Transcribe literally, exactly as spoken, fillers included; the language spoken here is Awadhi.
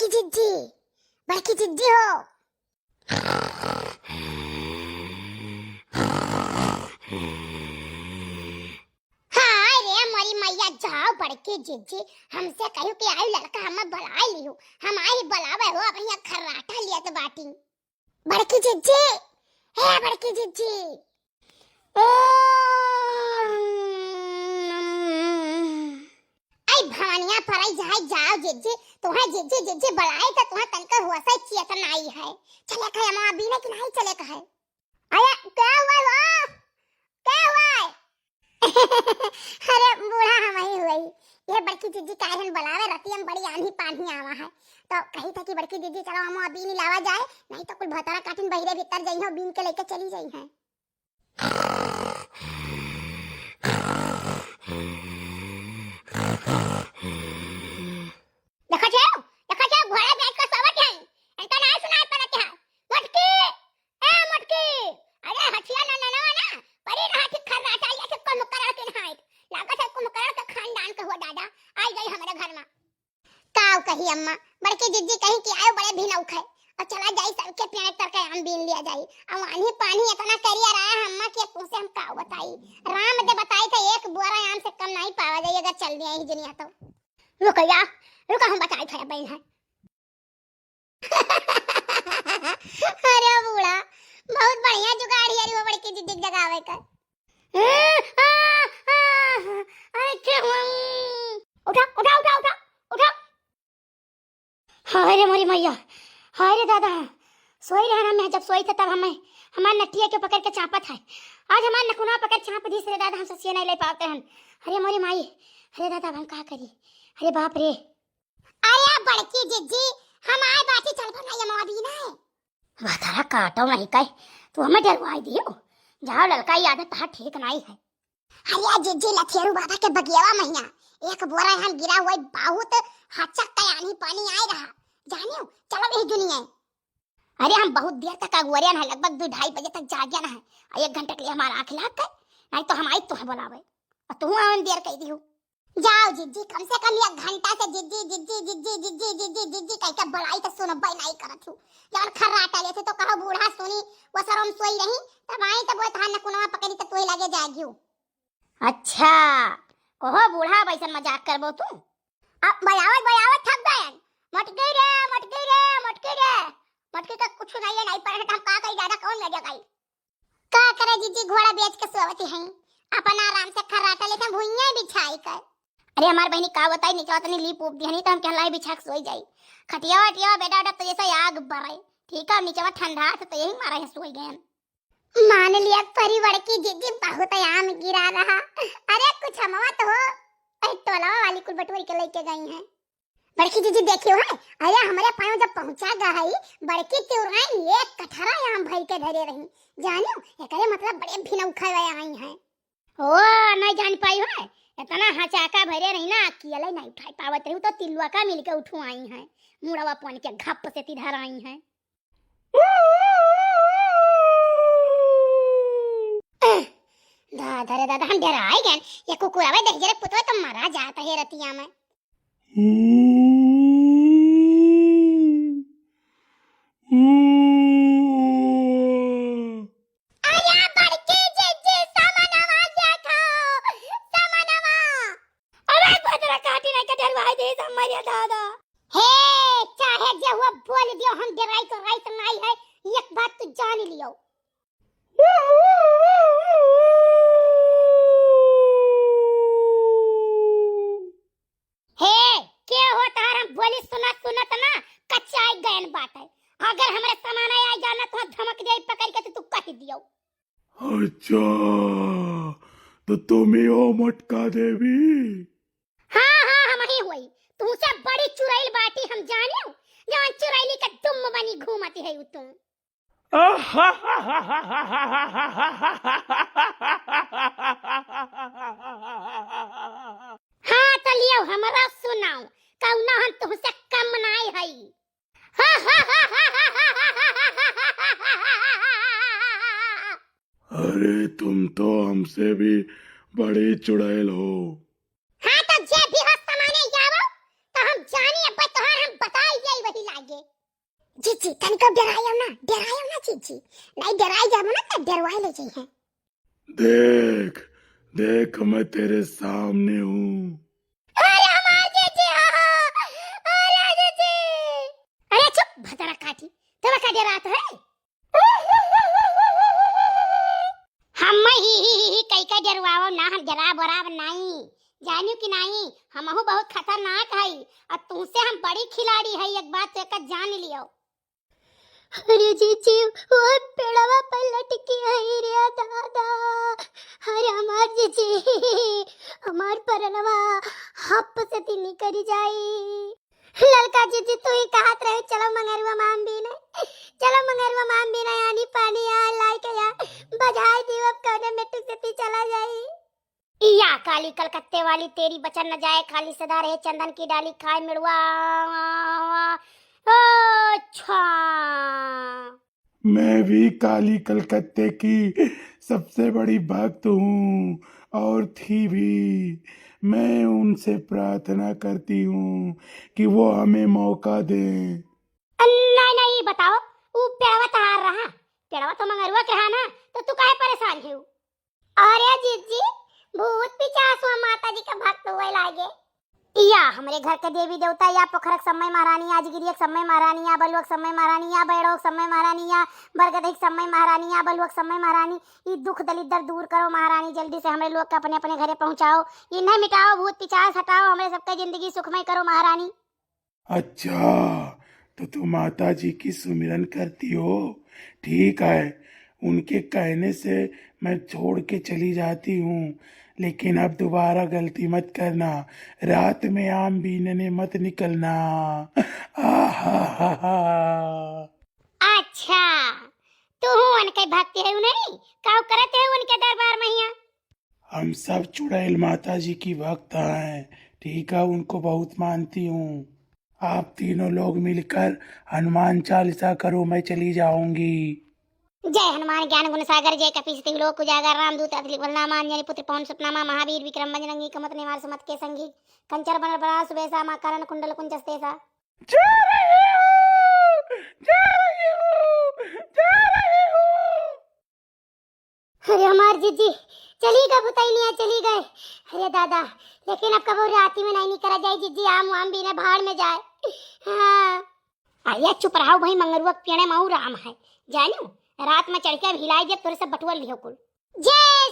जिज्जी, बड़की जिज्जी हो। हाय रे मोरी मैया, जाओ बड़की जिज्जी, हमसे कहियो कि आई लड़का हमें बुलाए लियो, हम आई बुलावे हो, अब यहाँ खर्राटा लियत बाटी। बड़की जिज्जी, हे बड़की जिज्जी। ओम। आई भवनिया पर आई जाए, जाओ जिज्जी, तोहे जिज्जी जिज्जी बुलाए तो तोहे तनिका होश है, चेतना आई है। चले कहे हम अभी नहीं कि नहीं चले कहे। अरे क्या हुआ हो? क्या हुआ है? अरे बूढ़ा हम ही हुई। ये बड़की जिज्जी काहे न बुलावे, रतिया में बड़ी आन्ही पान्ही आवा है। तो कही था कि बड़की जिज्जी चलो हम अभी नहीं लावा जाए, नहीं तो कुल भतरा काटिन बहिरे भीतर जाई हो, बीन के लेके चली जाई है। देखा जाओ, देखा जाओ, घोड़ा बैठ के सोवत है, इनका नाम सुनाई पड़त है। मोटकी, ए मोटकी, अरे हथिया ना, ना, ना, ना, परी रहा थी खर्राटा, ये से कुंभकर्ण के नहाए। लागत है कुंभकर्ण के खानदान के हुआ दादा, आई गई हमारे घर में। काव कही अम्मा, बड़की जिज्जी कहीं कि आयो बड़े भिनौक है, और चला जाई सबके पेड़ तर के आम बीन लिया जाई। अब आन्ही पानी इतना करिया रहा है अम्मा कि अब तुमसे हम काव बताई। राम दे बताई तो एक बोरा आम से कम नहीं पावा जाई अगर चल दिया ही दुनिया तो। रुको या, रुको हम बताई थे बहन है। अरे बूढ़ा, बहुत बढ़िया जुगाड़ है रे वो बड़की जिज्जी जगावे का। अरे क्या हुआ? उठा, उठा, उठा, उठा, उठा। हाय रे मोरी मैया, हाय रे दादा, सोई रहे ना मैं, जब सोई थे तब हमें हमार नटिया के पकड़ के चापत है। आज हमार नकुना पकड़ चाप दी रे दादा, हम ससिया नहीं ले पावत हन। अरे मोरी माई, अरे दादा, अब हम का करी? अरे बाप रे। अरे बड़की जिज्जी, हम आए बाटी चल बनाई हम अभी ना। भतरा काटो नहीं कहे, तू हमें डरवाई दियो। जाओ ललका, ये आदत तहार ठीक नहीं है। अरे जिज्जी, लथेरू बाबा के बगियावा महिया एक बोरा हम गिरा हुआ बहुत हचक के आन्ही पानी आए रहा। जानियो, चलो यही दुनिया। अरे हम बहुत देर तक अगुवरियन है, लगभग दो ढाई बजे तक जागियन है। आ एक घंटा के लिए हमारा आँख लाग गए, नहीं तो हम आई तुहे बुलावे। और तू आवन देर कह दी हो। जाओ जिज्जी, कम से कम एक घंटा से जिज्जी, जिज्जी, जिज्जी, जिज्जी, जिज्जी, जिज्जी कह के बुलाई तो सुनबे नहीं करत हूँ। जवन खर्राटा लेते तो कहो बूढ़ा सुनी, वो सरम सोई रही, तब आई तब वो तहार नकुनवा पकड़ी तो तोही लगे जागियो। अच्छा, कहो बूढ़ा, अब ऐसन मजाक करबो तू? अब बजावत बजावत थक गए। मटकी रे, मटकी रे, मटकी रे। मटकी का कुछ नहीं है, नहीं पड़े तो हम का करी, ज्यादा कौन लगे गई? का करे जिज्जी, घोड़ा बेच के सोवत ही हैं, अपन आराम से खर्राटा लेके भुइयां बिछाई कर। अरे हमार बहनी का बताई, नीचे तनी लीप ऊप दिहनी तो हम कहला बिछा के सोई जाई। खटिया वटिया बेटा बेटा तो जैसे आग बरे, ठीक है, नीचे ठंडा तो यही मारा है सोई गए। मान लिया परी बड़की जिज्जी, बहुत आम गिरा रहा। अरे कुछ हमवा तो हो, अरे टोलवा वाली कुल बटोरी के लेके गई हैं। बड़की जिज्जी देखियो है, अरे हमरे पाँव जब पहुँचा गा है, बड़की तिउराइन एक कठरा आम भर के धरे रही। जानियो, एकरे मतलब बड़े भिनौखा वाले आई हैं। ओ, नहीं जान पाई है, इतना हचाका भरे रही ना, अकेले नहीं उठाई पावत रही, तो तिलवा का मिलके उठो आई हैं, मुड़वा पन के घप से तिधर आई हैं। दादा रे दादा, हम डराए गए। ये कुकुरवे देख जरे पुतवा तो मरा जाता है रतिया में। अरे बड़की जिज्जी, समनवा देखो, समनवा। अरे भद्रा काटी नहीं के डरवाई दे सब मरिया दादा। हे, चाहे जे हुआ बोल दियो, हम डराई तो राई तो नहीं है, एक बात तू जान लियो। हे, के हो तहार हम बोली सुनत सुनत ना कचाई गयन बाटे। अगर हमरे समाने आई जाना तो धमक दे पकड़ के तो तू कह दियो। अच्छा, तो तुम ही हो मटका देवी? हाँ, हाँ, हम ही हुई। तुमसे बड़ी चुड़ैल बाटी हम जानियो, जवन चुड़ैली के दुम बनी घूमती है तुम। हाँ, तो लियो, हमरा सुनाओ, कौनो हम तुमसे कम नाई हई। अरे, तुम तो हमसे भी बड़ी चुड़ैल हो। हाँ, तो जे भी हो समाने जावो, तो हम जानी अब तोहार हम बताई जाई वही। तो डरायो ना, डरायो ना जीजी, नहीं डराई जाबो ना तो डरवाए ले जाई है। देख, देख, मैं तेरे सामने हूँ। अरे हमार जीजी, हाँ, हाँ, अरे जीजी। अरे चुप, भतरा काटी, तोरा का डरात है? हम ही, ही, ही, ही, कई का डरवाओ ना, हम डराब वराब नाई, जानियो कि नाई, हमहू बहुत खतरनाक हई, और तुमसे हम बड़ी खिलाड़ी हई, एक बात तो एक जान लियो। अरे जीजी, वो पेड़वा पर लटकी है रे दादा। अरे हमार जीजी, हमार परनवा हप से ती निकरी जाई। ललका जीजी, तू ही कहत रहे, चलो मंगरुआ माम बीने, चलो मंगरुआ माम बीने, आनी पानी आ लाई के या बजाई दी, अब कौने मेटू से ती चला जाई। या काली कलकत्ते वाली, तेरी बचन न जाए खाली, सदा रहे चंदन की डाली, खाए मिड़ुआ। अच्छा। मैं भी काली कलकत्ते की सबसे बड़ी भक्त हूँ और थी भी। मैं उनसे प्रार्थना करती हूँ कि वो हमें मौका दें। नहीं, नहीं, बताओ, ऊ पेड़वा तहार रहा, पेड़वा तो मंगरुआ के रहा ना, तो तू काहे परेशान है? अरे जीजी, भूत पिचास हुआ माता जी का भक्त हुए लागे। या हमरे घर के देवी देवता, या पोखरक समय महारानी, या अजगिरियक समय महारानी, या बलुअक समय महारानी, या बैड़ोक समय महारानी, या बरगदहिक समय महारानी, या बलुअक समय महारानी, ई दुख दलिद्दर दूर करो महारानी, जल्दी से हमरे लोग के अपने अपने घरे पहुँचाओ, इन्हें मिटाओ, भूत पिचास हटाओ, हमरे सबके जिंदगी सुखमय करो महारानी। अच्छा, तो तुम माता जी की सुमिरन करती हो? ठीक है, उनके कहने से मैं छोड़ के चली जाती हूँ, लेकिन अब दोबारा गलती मत करना, रात में आम बीनने मत निकलना। आहाहाहा। अच्छा, तू हूँ उनके भक्त है नहीं? काऊ करत है उनके दरबार में हिया? हम सब चुड़ैल माता जी की भक्त हैं, ठीक है, उनको बहुत मानती हूँ। आप तीनों लोग मिलकर हनुमान चालीसा करो, मैं चली जाऊंगी। जय हनुमान ज्ञान गुण सागर, जय कपीस तिहु लोक उजागर, रामदूत अतुलित बल धामा, अंजनी पुत्र पवन सुत नामा, महावीर विक्रम बजरंगी, कुमत निवार सुमत के संगी, कंचन बरन बिराज सुबेसा, मा करण कुंडल कुंचन तेसा। जा रही हूँ, जा रही हूँ, जा रही हूँ। अरे हमार जीजी, चली गए भुतैनिया, चली गए। अरे दादा, लेकिन अब कबो राती में नहीं निकरा जाए जीजी, आम वाम बीने भाड़ में जाए। हाँ। अरे चुप रहो भाई, मंगरुआ के पेड़े में और आम है, जानियो, रात में चढ़ के अब हिलाई दे, तोरे सब बटुआ लिहो कुल। जय